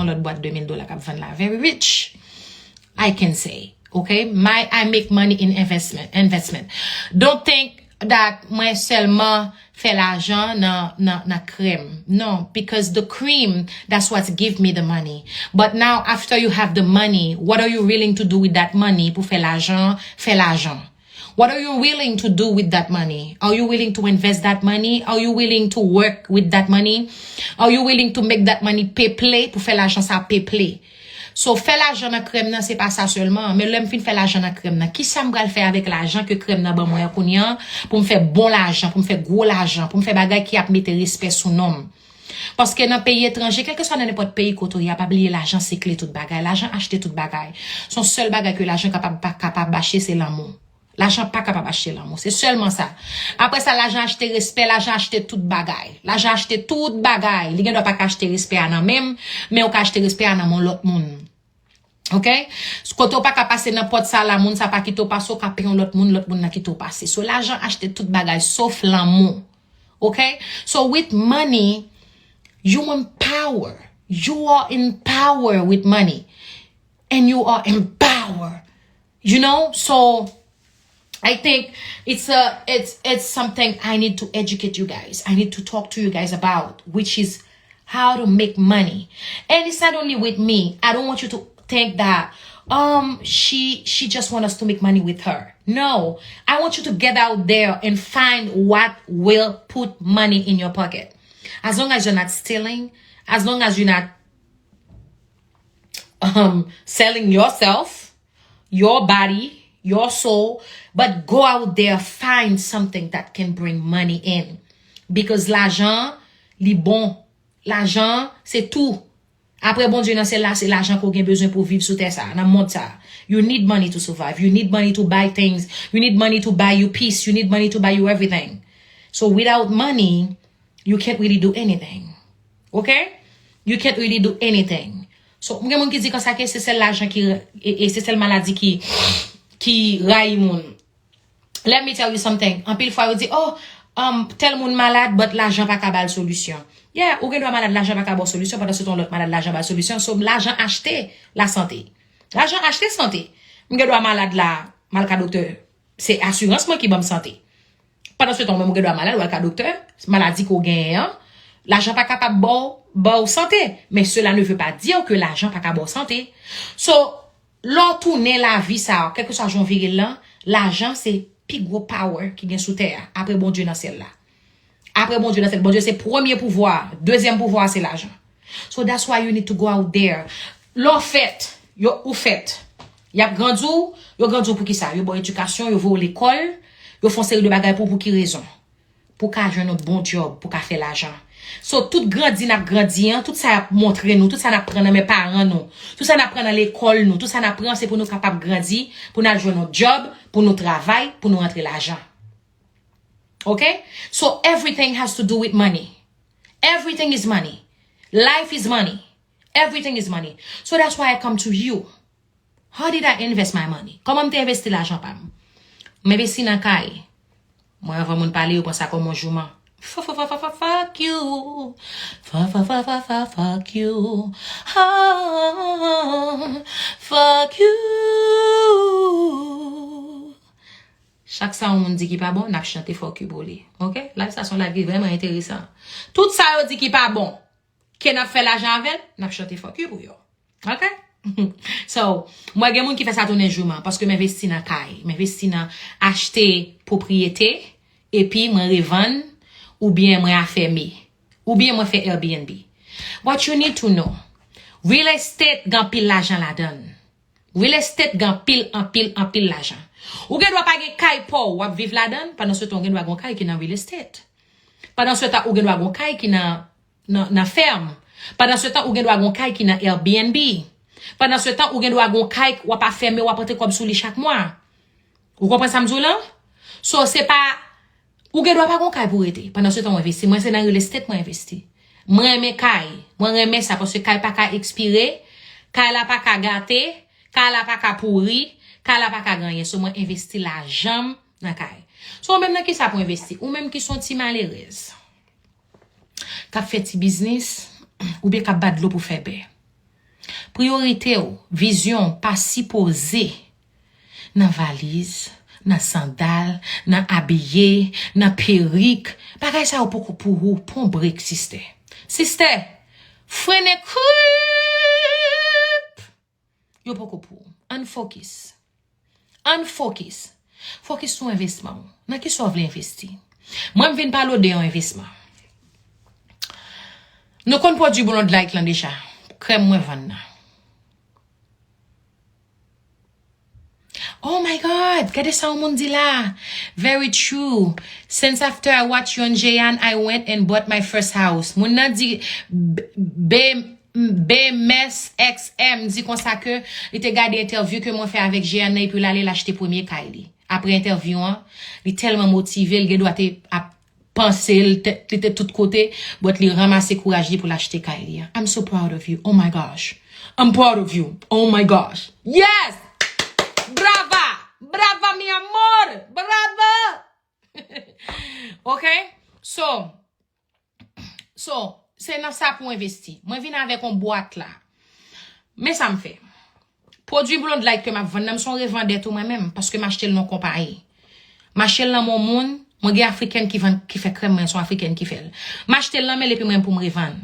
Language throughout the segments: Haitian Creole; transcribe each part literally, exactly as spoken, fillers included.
yon lòt bwat de mil dola k ap vann la. Very rich, I can say. Okay? My, I make money in investment. Investment. Don't think that mwen sèlman fè lajan nan, nan, nan krèm. Non, because the cream, that's what give me the money. But now, after you have the money, what are you willing to do with that money pou fè lajan, fè lajan? What are you willing to do with that money? Are you willing to invest that money? Are you willing to work with that money? Are you willing to make that money peple pou fè lajan sa peple? So, fè lajan nan krèm nan, se pa sa sèlman. Men lè m fin fè lajan nan krèm nan, kisa m pral fè avèk lajan ke krèm nan ban mwen an kounye a pou m fè bon lajan, pou m fè gwo lajan, pou m fè bagay ki ap mete respè sou non m? Paske nan peyi etranje, kèlkeswa nan nenpòt peyi kote w ye a, pa bliye lajan se kle tout bagay. Lajan achte tout bagay. Se yon sèl bagay ke lajan kapab pa kapab achte, se lanmou. Lajan pa kapab achte lanmou. Se sèlman sa. Apre sa, lajan achte respè, lajan achte tout bagay. Lajan achte tout bagay. Li gen dwa pa ka achte respè a nan men m, men ou ka achte respè a nan men yon lòt moun. Ok? Kote w pa ka pase nan pòt sa la, moun sa pa kite w pase, w ka peye yon lòt moun, lòt moun nan kite w pase. So, lajan achte tout bagay, sof lanmou. Ok? So, with money, you empower. You are in power with money. And you are empowered. You know? So, I think it's a it's it's something I need to educate you guys. I need to talk to you guys about, which is how to make money. And it's not only with me. I don't want you to think that um she she just want us to make money with her. No, I want you to get out there and find what will put money in your pocket. As long as you're not stealing, as long as you're not um selling yourself, your body, your soul, but go out there, find something that can bring money in. Because lajan, li bon. Lajan, se tou. Apre Bondye nan syèl la, se lajan ke w gen bezwen pou w viv sou tè sa, nan mond sa. You need money to survive. You need money to buy things. You need money to buy you peace. You need money to buy you everything. So without money, you can't really do anything. Ok? You can't really do anything. So, m gen moun ki di konsa ke se sèl lajan ki, e, e se sèl maladi ki, ki rayi moun. Let me tell you something. Anpil fwa yo di, oh, um, tèl moun malad, but lajan pa ka ba l solisyon. Yeah, ou gen dwa malad, lajan pa ka ba w solisyon, pandan se tan lòt malad, lajan ba l solisyon. So, lajan achte lasante. Lajan achte sante. M gen dwa malad la, m al ka doktè. Se asirans mwen ki ban m sante. Pandan se tan, ou menm ou gen dwa malad, ou al ka doktè, maladi ke w genyen an, lajan pa kapab ba w, ba w sante. Men cela ne veut pas dire que lajan pa ka ba w sante. So, lè w tounen lavi sa a, kèlkeswa jan w vire l lan, lajan se pi gwo power ki gen sou tè a, apre Bondye nan syèl la. Apre Bondye nan syèl, Bondye se premye pouvwa, dezyèm pouvwa se lajan. So that's why you need to go out there. Lè w fèt, yo, ou fèt. Y ap grandi w, yo grandi w pou ki sa? Yo ba w edikasyon, yo voye w lekòl, yo fè yon seri de bagay pou w, pou ki rezon? Pou w ka jwenn yon bon djòb, pou w ka fè lajan. So, tout grandi n ap grandi an, tout sa y ap montre nou, tout sa n ap pran nan men paran nou, tout sa n ap pran nan lekòl nou, tout sa n ap pran, se pou nou kapab grandi, pou n al jwenn yon djòb, pou nou travay, pou nou rantre lajan. Ok? So, everything has to do with money. Everything is money. Life is money. Everything is money. So that's why I come to you. How did I invest my money? Kòman m te envesti lajan pa m? M envesti nan kay. Mwen, anvan moun pale, yo pran sa kòm yon jouman. Fuck you. Fuck you. Ah, fuck you. Chak sa yon moun di ki pa bon, n ap chante fuck you pou li. Ok? Live sa se yon live ki vrèman enteresan. Tout sa yo di ki pa bon, ke n ap fè lajan avè l, n ap chante fuck you pou yo. Ok? So, mwen gen moun ki fè sa tounen jouman, paske m envesti nan kay, m envesti nan achte pwopriyete, epi mwen revann, oubyen mwen afème, oubyen mwen fè Airbnb. But you need to know, real estate gen anpil lajan ladan l. Real estate gen anpil, anpil, anpil lajan. Ou gen dwa pa gen kay pa w, w ap viv ladan l, pandan se tan ou gen dwa gen yon kay ki nan real estate. Pandan se tan ou gen dwa gen yon kay ki nan, nan, nan fèm. Pandan se tan ou gen dwa gen yon kay ki nan Airbnb. Pandan se tan ou gen dwa gen yon kay w ap afème, w ap rantre kòb sou li chak mwa. Ou konprann sa m di w lan? So, se pa, ou gen dwa pa gen yon kay pou w rete. Pandan se tan, w envesti. Mwen, se nan real estate mwen envesti. Mwen renmen kay. Mwen renmen sa, paske kay pa ka ekspire, kay la pa ka gate, kay la pa ka pouri, kay la pa ka gen anyen. So, mwen envesti lajan m nan kay. So, ou menm nan kisa pou w envesti? Ou menm ki se yon ti malerèz, k ap fè ti biznis, oubyen k ap bat dlo pou fè bè. Priyorite w, vizyon w pa sipoze nan valiz, nan sandal, nan abiye, nan perik. Bagay sa yo poko pou ou. Pran break, sistè. Sistè, frennen krip! Yo poko pou ou. Ann fokis. Ann fokis. Fokis sou envestisman w. Nan kisa w vle envesti? Mwen, m vin pale w de yon envestisman. Nou konn pwodui Blonde Light lan deja. Krèm mwen vann nan. Oh my God, gade sa yon moun di la. Very true. Since after I watch you and Jeyanne, I went and bought my first house. Moun nan di B M S X M di konsa ke li te gade entèvyou ke mwen fè avèk Jeyanne nan epi l ale l achte premye kay li. Apre entèvyou an, li tèlman motive, l gen dwa te ap panse l te, li te tout kote, but li ranmase kouraj li pou l achte kay li an. I'm so proud of you. Oh my gosh. I'm proud of you. Oh my gosh. Yes! Brava! Brava, mi amor! Brava! Ok? So, so, se nan sa pou envesti. Mwen vin avèk yon bwat la. Men sa m fè. Pwodui Blonde Light ke m ap vann nan, m se yon revandè tou mwen menm, paske m achte l nan yon konpayi. M achte l nan men yon moun, mwen gen Afriken ki vann, ki fè krèm mwen, se yon Afriken ki fè l. M achte l nan men l epi mwen pou m revann.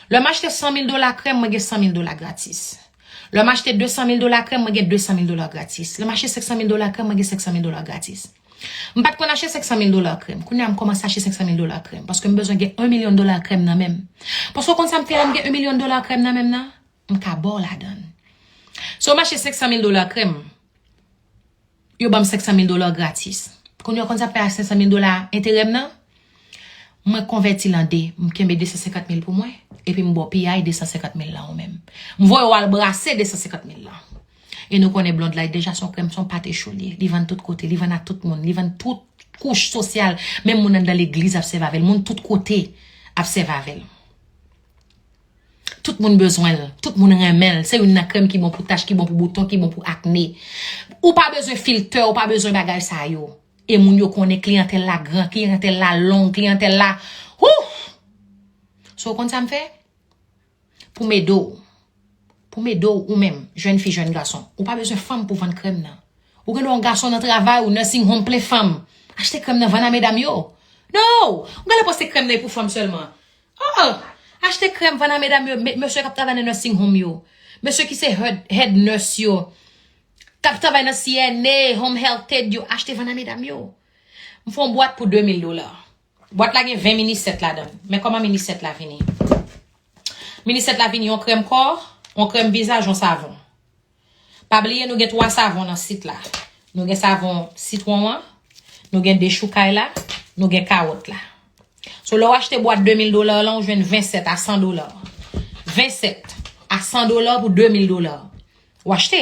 Lè m achte san mil dola krèm, mwen gen san mil dola gratis. Lè m achte de san mil dola krèm, mwen gen de san mil dola gratis. Lè m achte senk san mil dola krèm, mwen gen senk san mil dola gratis. M pa t konn achte senk san mil dola krèm. Kounye a m kòmanse achte senk san mil dola krèm, paske m bezwen gen yon milyon dola krèm nan men m. Paske w konn sa m fè lè m gen yon milyon dola krèm nan men m nan? M ka ba w ladan l. So, m achte senk san mil dola krèm. Yo ban m senk san mil dola gratis. Kounye a w konn sa m fè ak senk san mil dola enterè m nan? Mwen konvèti l an de. M kenbe de san senkant mil pou mwen, epi m ba w piyay de san senkant mil la ou menm. M voye w al brase de san senkant mil la. E nou konnen Blonde Light deja se yon krèm, se yon pate cho li ye. Li vann tout kote, li vann a tout moun, li vann tout kouch sosyal. Menm moun anndan legliz ap sèvi avè l, moun tout kote ap sèvi avè l. Tout moun bezwen l, tout moun renmen l. Se youn nan krèm ki bon pou tach, ki bon pou bouton, ki bon pou akne. Ou pa bezwen filtè, ou pa bezwen bagay sa yo. E moun yo konnen kliyantèl la gran, kliyantèl la long, kliyantèl la, ouf! So, w konn sa m fè? Pou m ede w. Pou m ede w, ou menm, jèn fi, jèn gason. Ou pa bezwen fanm pou vann krèm nan. Ou gen dwa yon gason nan travay ou, nursing home plen fanm. Achte krèm nan, vann a medam yo. No! Ou genlè panse krèm nan e pou fanm sèlman. Oh! Achte krèm, vann a medam yo, me-, mesye k ap travay nan nursing home yo. Mesye ki se head, head nurse yo. K ap travay nan C N A, home health aide yo. Achte, vann a medam yo. M fè yon bwat pou de mil dola. Bwat la gen ven mini sèt ladan l. Men kòman mini sèt la vini. Mini sèt la vini yon krèm kò, yon krèm vizaj, yon savon. Pa bliye nou gen twa savon nan sit la. Nou gen savon sitwon an, nou gen dechoukay la, nou gen kawòt la. So, lè w achte bwat de mil dola lan, ou jwenn ven sèt a san dola. Ven sèt a san dola pou de mil dola. Ou achte.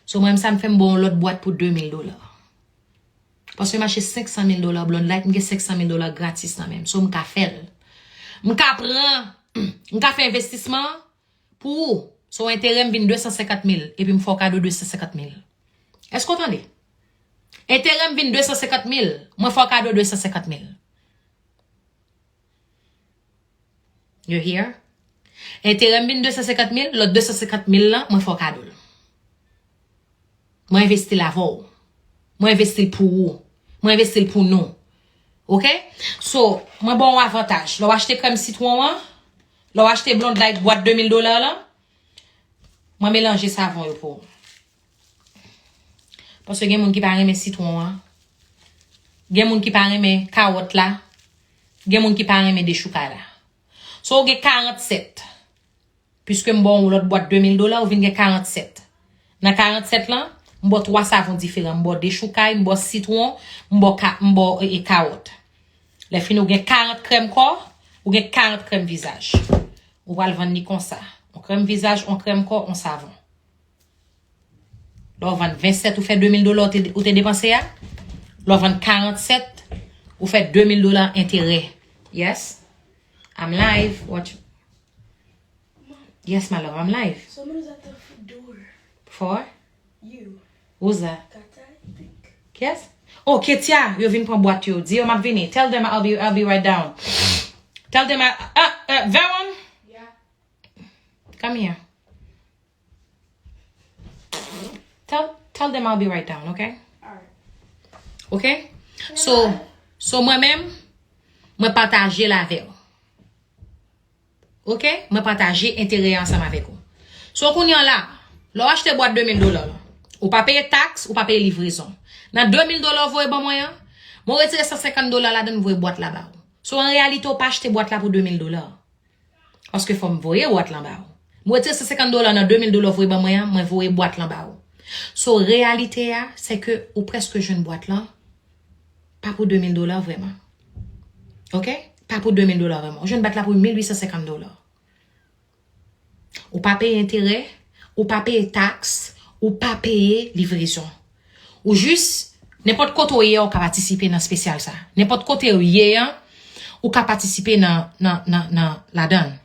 So, mwen menm sa m fè, m ba w yon lòt bwat pou de mil dola. Paske m achte senk san mil dola Blonde Light, m gen senk san mil dola gratis nan men m. So, m ka fè l. M ka pran, m ka fè envestisman an pou ou. So, enterè m vin de san senkant mil, epi m fè w kado de san senkant mil. Èske w tande? Enterè m vin de san senkant mil, mwen fè w kado de san senkant mil. You hear? Enterè m vin de san senkant mil, lòt de san senkant mil lan, mwen fè w kado l. Mwen envesti l avè w. Mwen envesti l pou ou. Mwen envesti l pou nou. Oke? So, mwen ba w yon avantaj. Lè w achte krèm sitwon an, lè w achte Blonde Light bwat de mil dola lan, mwen melanje savon yo pou ou. Paske gen moun ki pa renmen sitwon an. Gen moun ki pa renmen kawòt la. Gen moun ki pa renmen dechoukay la. So, ou gen karannsèt. Piske m ba w yon lòt bwat de mil dola, ou vin gen karannsèt. Nan karannsèt lan, m ba w twa savon diferan. M ba w dechoukay, m ba w sitwon, m ba w ka-, m ba w, e, e, kawòt. Lè fini, ou gen karant krèm kò, ou gen karant krèm vizaj. Ou pral vann li konsa. Yon krèm vizaj, yon krèm kò, yon savon. Lè w vann vennsèt, ou fè de mil dola ou te, ou te depanse a. Lè w vann karannsèt, ou fè de mil dola enterè. Yes. I'm live. Watch. Yes, my love, I'm live. Someone is at the f-, door. For? You. Who's that? Kata, I think. Yes? Oh, Ketia, yo vin pran bwat yo. Di yo m ap vini. Tell them I'll be, I'll be right down. Tell them I, uh, uh, Veron? Yeah. Come here. Tell, tell them I'll be right down, okay? Alright. Okay? So, so mwen menm, mwen pataje l avè w. Okay? Mwen pataje enterè ansanm avèk ou. So, kounye a la, lè w achte bwat de mil dola la, ou pa peye taks, ou pa peye livrezon. Nan de mil dola w voye ban mwen an, mwen retire san senkant dola ladan, m voye bwat la ba ou. So, an reyalite, ou pa achte bwat la pou de mil dola. Paske fò m voye bwat lan ba ou. Mwen retire san senkant dola nan de mil dola w voye ban mwen an, mwen voye bwat lan ba ou. So, reyalite a, se ke ou prèske jwenn bwat lan, pa pou de mil dola vrèman. Oke? Pa pou de mil dola vrèman. Ou jwenn bwat la pou mil uit san senkant dola. Ou pa peye enterè, ou pa peye taks, ou pa peye livrezon. Ou jis, nenpòt kote w ye a, ou ka patisipe nan espesyal sa. Nenpòt kote w ye a, ou ka patisipe nan, nan, nan, nan, ladan l.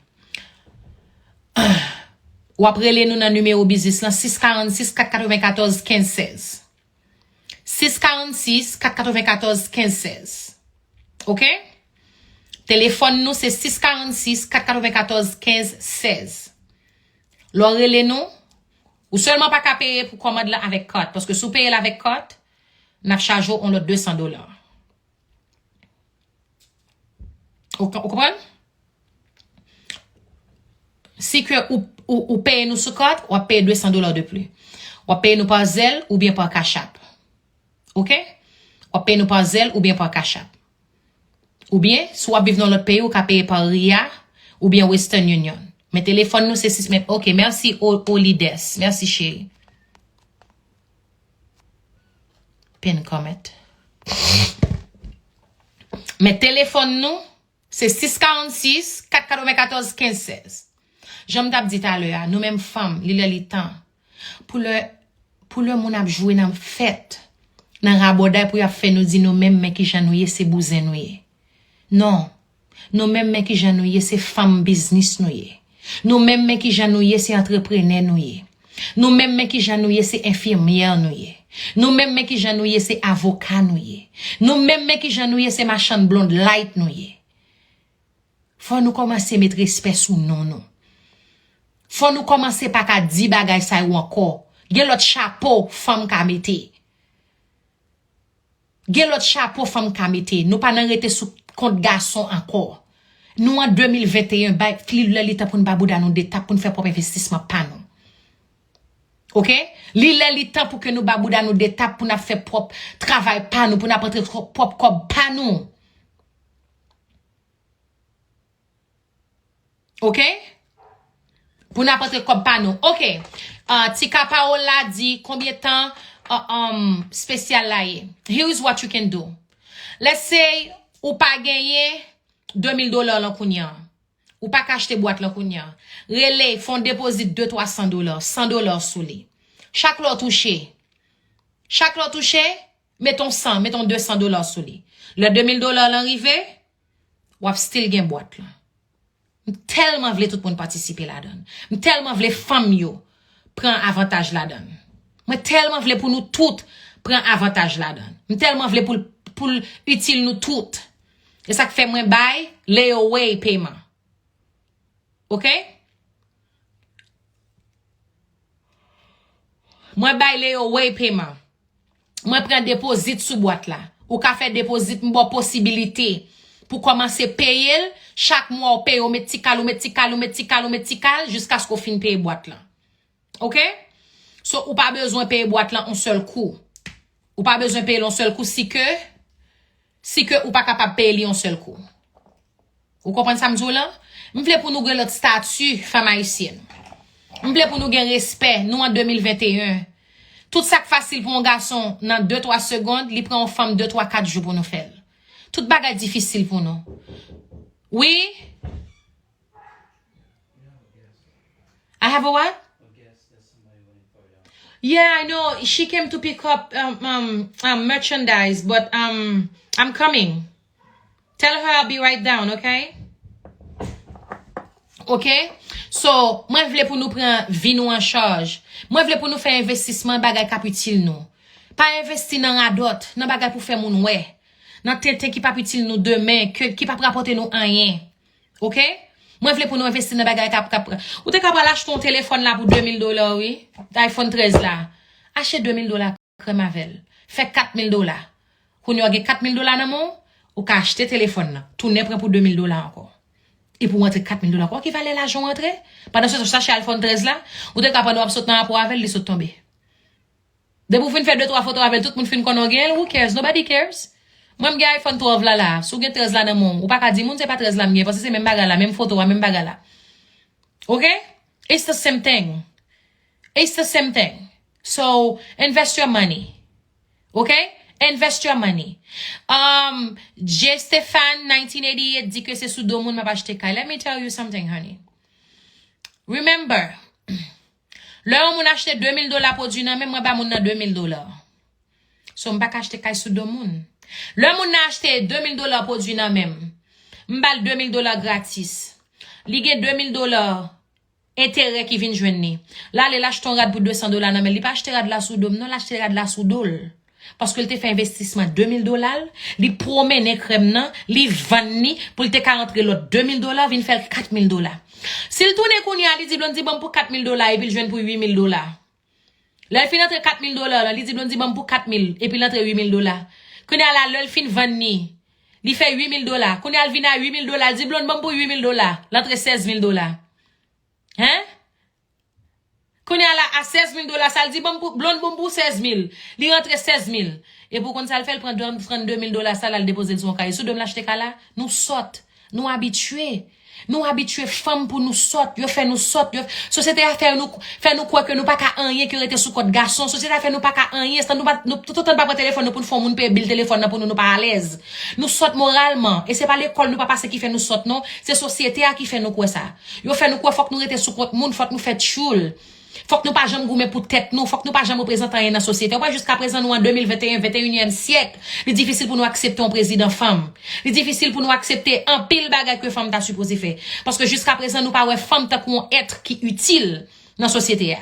W ap rele nou nan nimewo biznis lan, sis karannsis, kat katrevenkatòz, kenz sèz. Sis karannsis, kat katrevenkatòz, kenz sèz. Oke? Telefòn nou se sis karannsis, kat katrevenkatòz, kenz sèz. Lè w rele nou, ou sèlman pa ka peye pou kòmand lan avèk kat, paske si w peye l avèk kat, n ap chaje w yon lòt de san dola. Ou, ou konprann? Si ke ou, ou, ou peye nou sou kat, w ap peye de san dola de plis. W ap peye nou pa Zelle oubyen pa Cash App. Oke? W ap peye nou pa Zelle oubyen pa Cash App. Oubyen, si w ap viv nan lòt peyi, ou ka peye pa Ria oubyen Western Union. Men telefòn nou se sis, men, oke, mèsi, O-, Olides. Mèsi, cheri. Pin comment. Men telefòn nou, se sis karannsis, kat katrevenkatòz, kenz sèz. Jan m t ap di talè a, nou menm fanm, li lè li tan. Pou lè, pou lè moun ap jwe nan fèt, nan rabòday pou y ap fè nou di nou menm, men kijan nou ye, se bouzen nou ye. Non. Nou menm, men kijan nou ye, se fanm biznis nou ye. Nou menm, men kijan nou ye, se antreprenè nou ye. Nou menm, men kijan nou ye, se enfimyè nou ye. Nou menm, men kijan nou ye, se avoka nou ye. Nou menm, men kijan nou ye, se machann blond light nou ye. Fò nou kòmanse met respè sou non nou. Fò nou kòmanse pa ka di bagay sa yo ankò. Gen lòt chapo fanm ka mete. Gen lòt chapo fanm ka mete. Nou pa nan rete sou kont gason ankò. Nou an de mil venteyen, bay, li lè li tan pou n ba bouda nou de tap, pou n fè pwòp envestisman pa nou. Oke? Li lè li tan pou ke nou ba bouda nou de tap, pou n ap fè pwòp travay pa nou, pou n ap antre pwòp kòb pa nou. Oke? Pou n ap antre kòb pa nou. Oke. Ah, Tika Paola di, konbyen tan, ah, um, spesyal la ye? Here is what you can do. Let's say, ou pa genyen de mil dola lan kounye a. Ou pa ka achte bwat lan kounye a. Rele, fè yon depozit de twa san dola, san dola sou li. Chak lè w touche, chak lè w touche, met yon san, met yon de san dola sou li. Lè de mil dola lan rive, w ap still gen bwat lan. M tèlman vle tout moun patisipe ladan l. M tèlman vle fanm yo pran avantaj ladan l. Mwen tèlman vle pou nou tout pran avantaj ladan l. M tèlman vle pou l, pou l itil nou tout. E sa k fè mwen bay layaway payment. Oke? Mwen bay layaway payment. Mwen pran depozit sou bwat la. Ou ka fè depozit, m ba w posibilite pou kòmanse peye l. Chak mwa ou peye, ou met ti kal, ou met ti kal, ou met ti kal, ou met ti kal, jiskaske w fin peye bwat lan. Oke? So, ou pa bezwen peye bwat lan yon sèl kou. Ou pa bezwen peye l yon sèl kou si ke, si ke ou pa kapab peye li yon sèl kou. Ou konprann sa m di w lan? M vle pou nou gen lòt stati, fanm ayisyèn. M vle pou nou gen respè, nou an de mil venteyen. Tout sa k fasil pou yon gason nan de, twa segond, li pran yon fanm de, twa, kat jou pou nou fè l. Tout bagay difisil pou nou. Wi? I have a what? Yeah, I know. She came to pick up um, um, um, merchandise, but um, I'm coming. Tell her I'll be right down, okay? Oke? So, mwen vle pou nou pran vi nou an chaj. Mwen vle pou nou fè envestisman bagay k ap itil nou. Pa envesti nan radòt, nan bagay pou fè moun wè. Nan tenten ki p ap itil nou demen, ke, ki p ap rapòte nou anyen. Oke? Mwen vle pou nou envesti nan bagay k ap, k ap, ou te ka pral achte yon telefòn la pou de mil dola, wi. iPhone trèz la. achte de mil dola krèm avè l. Fè kat mil dola. Kounye a w gen kat mil dola nan men w, ou ka achte telefòn nan. Tounen pran pou de mil dola ankò. Epi w antre kat mil dola ankò. Ki valè lajan w antre? Pandan se tan, sachè iPhone trèz la, ou te ka pandan w ap sot nan rapò avè l, li sot tonbe. Depi w fin fè de twa foto avè l, tout moun fin konnen w gen l, who cares? Nobody cares. Mwen, m gen iPhone twelve la, la. Si w gen trèz la nan men w, ou pa ka di moun se pa trèz la m gen, paske se menm bagay la, menm foto a, menm bagay la. Ok? It's the same thing. It's the same thing. So, invest your money. Ok? Invest your money. Um, J Stefan nineteen eighty-eight di ke se sou do moun m ap achte kay. Let me tell you something, honey. Remember, lè yon moun achte de mil dola pwodui nan men m, mwen ba moun nan de mil dola. So, m pa ka achte kay sou do moun. Lè moun nan achte de mil dola pwodui nan men m, m ba l de mil dola gratis. Li gen de mil dola enterè ki vin jwenn li. L ale, l achte yon rad pou de san dola nan men l. Li pa achte rad la sou do m, non, l achte rad la sou do l. Paske l te fè envestisman de mil dola l, li pwomennen krèm nan, li vann li, pou l te ka rantre lòt de mil dola, vin fè l kat mil dola. Si l tounen kounye a, li di Blondy ban m pou kat mil dola, epi l jwenn pou uit mil dola. Lè l fin antre kat mil dola la, li di Blondy ban m pou kat mil, epi l antre uit mil dola. Kounye a la, lè l fin vann li, li fè uit mil dola. Kounye a l vin a uit mil dola, l di Blondy ban m pou uit mil dola, l antre sèz mil dola. Hen? Kounye a la, a sèz mil dola, sa l di ban m pou, Blondy ban m pou sèz mil. Li rantre sèz mil. Epi w konn sa l fè, l pran trannde mil dola sa, l al depoze l sou yon kay. Sou do m l achte kay la, nou sòt. Nou abitye. Nou abitye fanm pou nou sòt. Yo fè nou sòt. Yo, sosyete a fè nou, fè nou kwè ke nou pa ka anyen, ke rete sou kont gason. Sosyete a fè nou pa ka anyen. San nou pa, nou, toutotan nou pa pran telefòn nou pou n fè yon moun peye bil telefòn nan pou nou, nou pa alèz. Nou sòt moralman. E se pa lekòl nou pa pase ki fè nou sòt, non. Se sosyete a ki fè nou kwè sa. Yo fè nou kwè fòk nou rete sou kont moun, fòk nou fè tchoul. Fòk nou pa janm goumen pou tèt nou, fòk nou pa janm reprezante anyen nan sosyete. Ou wè jiskaprezan nou an de mil venteyen, venteyinyèm syèk, li difisil pou nou aksepte yon prezidan fanm. Li difisil pou nou aksepte anpil bagay ke fanm ta sipoze fè. Paske jiskaprezan nou pa wè fanm tankou yon èt ki itil nan sosyete a.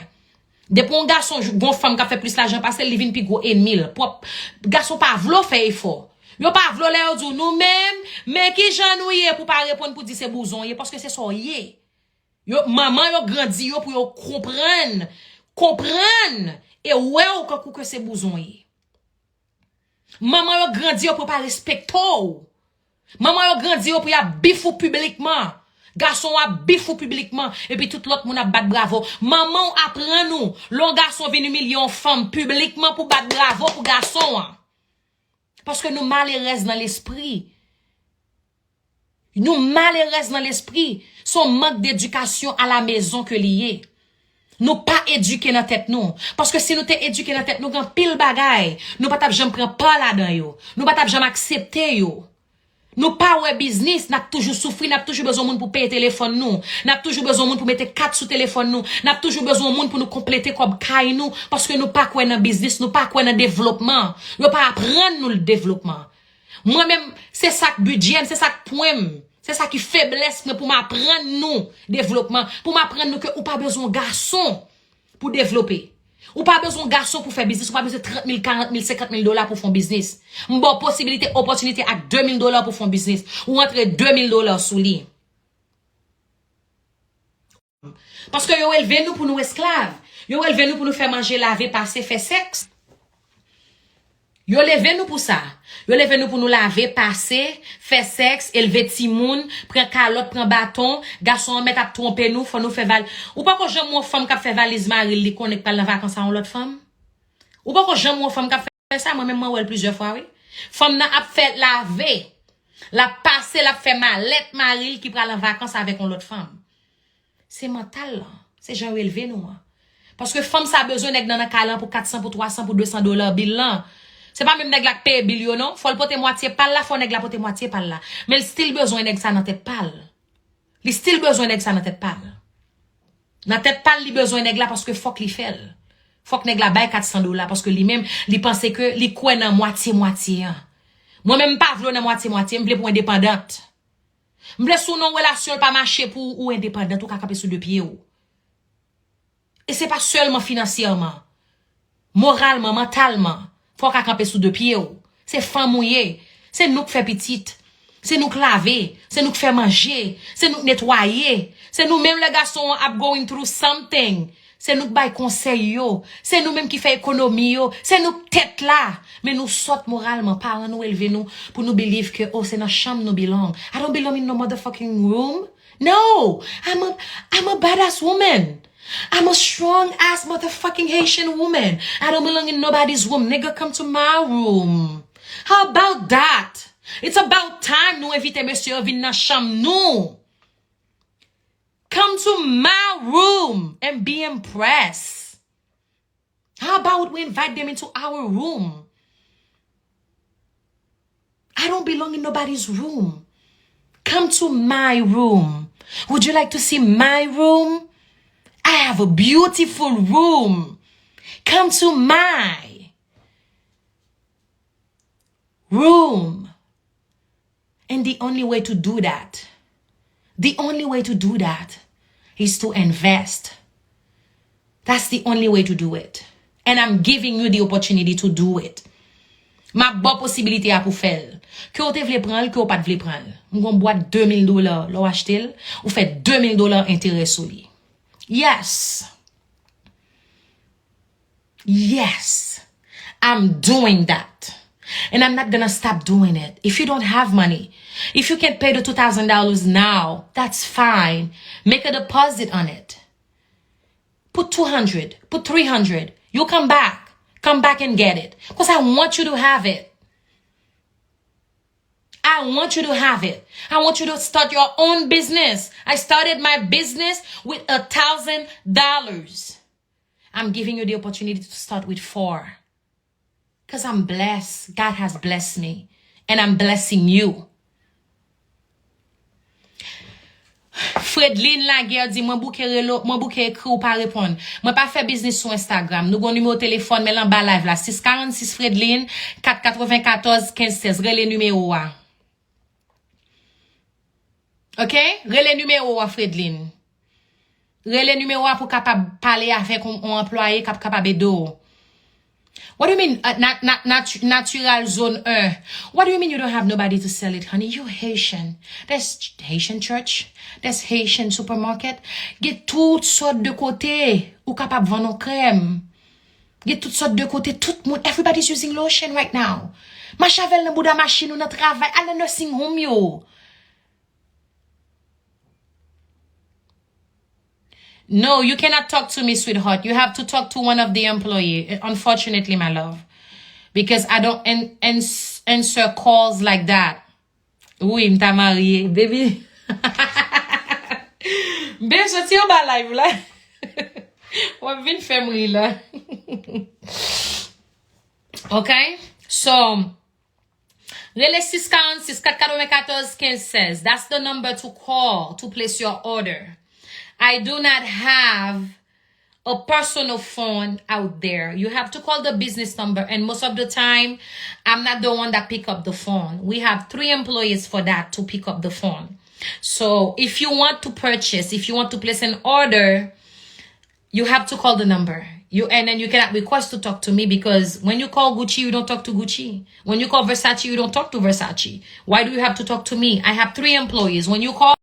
Depi yon gason gon fanm k ap fè plis lajan pase l, li vin pi gwo enmi l. Pwòp gason pa vle w fè efò. Yo pa vle w lè yo di w nou menm, men kijan nou ye pou pa reponn pou di se bouzon w ye, paske se sa w ye. Yo, manman yo grandi yo pou yo konprann, konprann e wè w kankou ke se bouzon w ye. Manman yo grandi yo pou yo pa respekte w. Manman yo grandi yo pou y ap bif ou piblikman. Gason w ap bif ou piblikman. Epi tout lòt moun ap bat bravo. Manman w aprann ou, lè yon gason vin imilye yon fanm piblikman pou bat bravo pou gason an. Paske nou malerèz nan lespri. Nou malerèz nan lespri. Se yon mank dedikasyon alamezon ke li ye. Nou pa edike nan tèt nou. Paske si nou te edike nan tèt nou, gen anpil bagay nou pa t ap janm pran pa ladan yo. Nou pa t ap janm aksepte yo. Nou pa wè biznis, n ap toujou soufri, n ap toujou bezwen moun pou peye telefòn nou, n ap toujou bezwen moun pou mete kat sou telefòn nou, n ap toujou bezwen moun pou nou konplete kòb kay nou, paske nou pa kwè nan biznis, nou pa kwè nan devlopman. Yo pa aprann nou devlopman. Mwen menm, se sa k bidjè m, se sa k pwen m, se sa ki feblès mwen pou m aprann nou devlopman, pou m aprann nou ke ou pa bezwen gason pou devlope. Ou pa bezwen gason pou fè biznis, ou pa bezwen trant mil, karant mil, senkant mil dola pou fè yon biznis. M ba w posibilite, opòtinite ak de mil dola pou fè yon biznis. Ou antre de mil dola sou li. Paske yo elve nou pou nou esklav. Yo elve nou pou nou fè manje, lave, pase, fè sèks. Yo leve nou pou sa. Yo leve nou pou nou lave, pase, fè sèks, elve timoun, pran kalòt, pran baton. Gason an mèt ap twonpe nou, fò nou fè val. Ou poko janm wè yon fanm k ap fè valiz mari l, li konnen k pral nan vakans a yon lòt fanm? Ou poko janm wè yon fanm k ap fè sa? Mwen menm mwen wè l plizyè fwa, wi. Fanm nan ap fè lave. L ap pase, l ap fè malèt mari l ki pral an vakans avèk yon lòt fanm. Se mantal lan. Se jan yo elve nou an. Paske fanm sa bezwen nèg nan nan kay lan pou kat san, pou twa san, pou de san dola bil lan. Se pa menm nèg la k peye bil yo non. Fò l pote mwatye pa l la, fò nèg la pote mwatye pa l la. Men l still bezwen nèg sa nan tèt pa l. Li still bezwen nèg sa nan tèt pa l. Nan tèt pa l, li bezwen nèg la paske fòk li fè l. Fòk nèg la bay kat san dola paske li menm, li panse ke li kwè nan mwatye mwatye an. Mwen menm, m pa vle w nan mwatye mwatye, m vle pou w endepandant. M vle si w nan yon relasyon, l pa mache pou ou endepandant, ou ka kanpe sou de pye w. E se pa sèlman finansyèman. Moralman, mantalman, fò w ka kanpe sou de pye w. Se fanm ou ye. Se nou k fè pitit. Se nou k lave. Se nou k fè manje. Se nou k netwaye. Se nou menm lè gason an ap going through something. Se nou k bay konsèy yo. Se nou menm ki fè ekonomi yo. Se nou k tèt la. Men nou sòt moralman. Paran nou elve nou pou nou believe ke, oh, se nan chanm nou belong. I don't belong in no motherfucking room. No, I'm a, I'm a badass woman. I'm a strong ass motherfucking Haitian woman. I don't belong in nobody's room. Nigga, come to my room. How about that? It's about time nou envite mesye yo vin nan chanm nou. Come to my room and be impressed. How about we invite them into our room? I don't belong in nobody's room. Come to my room. Would you like to see my room? I have a beautiful room. Come to my room. And the only way to do that, the only way to do that is to invest. That's the only way to do it. And I'm giving you the opportunity to do it. M ap ba w posibilite a pou fè l. Ke w te vle pran l, ke w pa t vle pran l. M gon bwat de mil dola, lè w achte l, ou fè de mil dola enterè sou li. Yes. Yes, I'm doing that. And I'm not gonna stop doing it. If you don't have money, if you can't pay the two thousand dollars now, that's fine. Make a deposit on it. Put two hundred, put three hundred. You come back. Come back and get it. Because I want you to have it. I want you to have it. I want you to start your own business. I started my business with a thousand dollars. I'm giving you the opportunity to start with four. Because I'm blessed. God has blessed me. And I'm blessing you. Fredline Laguerre di, mwen bouke rele w, mwen bouke ekri w pa reponn. Mwen pa fè biznis sou Instagram. Nou gon nimewo telefòn, men l anba live la. Sis karannsis Fredline, kat katrevenkatòz kenz sèz. Rele nimewo a. Ok? Rele nimewo a, Fredline. Rele nimewo a pou kapab pale avèk yon, yon anplwaye k ap kapab ede w. What do you mean, uh, nat, nat, nat, natural zone un? What do you mean you don't have nobody to sell it, honey? You Haitian. There's Haitian church. There's Haitian supermarket. Gen tout sòt de kote ou kapab vann yon krèm. Gen tout sòt de kote, tout moun, everybody's using lotion right now. Mache avè l nan bouda machin ou nan travay, al nan nursing home yo. No, you cannot talk to me, sweetheart. You have to talk to one of the employee. Unfortunately, my love. Because I don't an- ans- answer calls like that. Wi, m ta marye, baby. Babe, soti anba live la. W ap vin fè m ri la. Ok? So, rele sis karannsis kat katrevenkatòz kenz sèz. That's the number to call to place your order. I do not have a personal phone out there. You have to call the business number, and most of the time, I'm not the one that pick up the phone. We have three employees for that to pick up the phone. So if you want to purchase, if you want to place an order, you have to call the number. You and then you cannot request to talk to me because when you call Gucci, you don't talk to Gucci. When you call Versace, you don't talk to Versace. Why do you have to talk to me? I have three employees. When you call